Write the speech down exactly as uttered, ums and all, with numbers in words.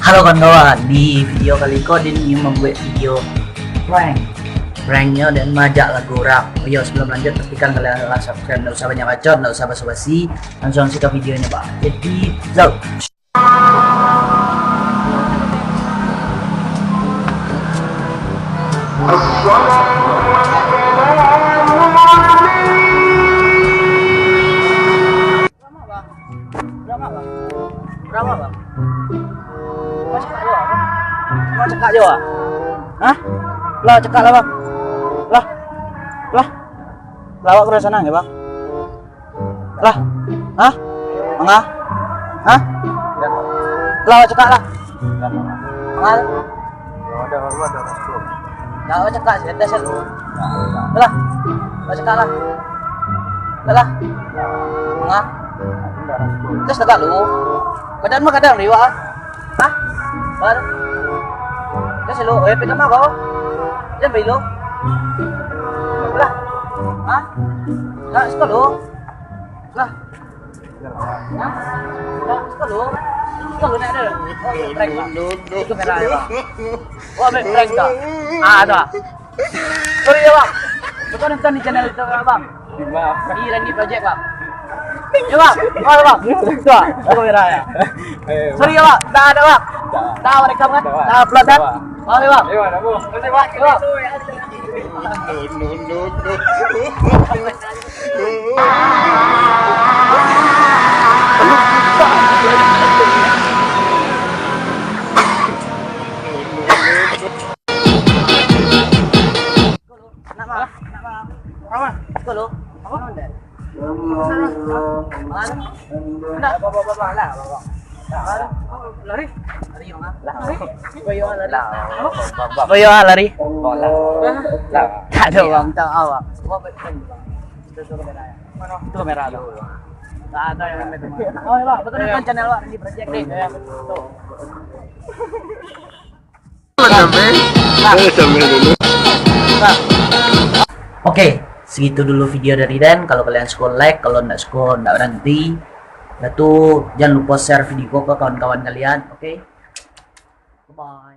Halo kawan-kawan, di video kali ko Din ingin mambuek video prank. Pranknyo dan maajak lagu urang. Oh iyo, sebelum lanjut, pastikan kalian lah subscribe, ndak usah banyak bacot, ndak usah basa-basi, langsung sajo ka videonyo, Pak. Jadi, go. Berapa, Bang? Berapa, Bang? Berapa, Bang? Kau cakak juo, Bang? Kau cakak juo, Bang? Hah? Lah, cakak lah, Bang. Lah. Lah. Lah, awak kurang sanang ya, Bang? Lah. Hah? Manga? Hah? Lah, awak cakak lah. Manga? Dah, awak cakak sih, dah selalu. Lah. Awak cakak lah. Lah. Manga? Dah selalu. Badan mah kadang liwat, ah. Hah? Baru. Dah selalu. Eh, pegang mah bawah. Jangan belo. Lah. Hah? Lah, suka lu. Lah. Hah? Lah, suka lu. Suka lu nak ada. Oh, prank, Bang. Itu merah ya, Bang. Oh, ambil prank, Bang. Ah, tu, ah. Sorry ya, Bang. Bukan nonton di channel itu, Bang. Di Randy Project, Bang. Ya, Bang. Oh, Bang. Itu, ah. Aku merah ya. Sorry ya, Bang. Dah ada, Bang. Dah rekam kan? Dah upload kan? Maaf ya, Bang. Terima kasih, Bang. Ya, Bang. Nak, Bang. Nak, Bang. Apa? Sekolah. Apa? Mana? Mana? Nak? Apa, apa, apa, apa? Lah, apa, apa? Lari? Lari, Bang. Lah. Lari? Boyo lari. Lah. Apa? Boyo lari. Bang, lah. Hah? Lah. Tak ada, Bang. Tak awak. Apa, apa, apa, Bang? Itu, itu kamera, ya? Mana? Itu kamera, Bang. Tak ada yang main, Bang. Oh, ya, Bang. Betul kan channel, Bang? Di project ni. Ya, betul. Oke, segitu dulu video dari Den. Kalau kalian suka, like, kalau ndak suka, ndak berarti. Dah tu, jangan lupa share video ko ke kawan-kawan kalian. Oke. Bye.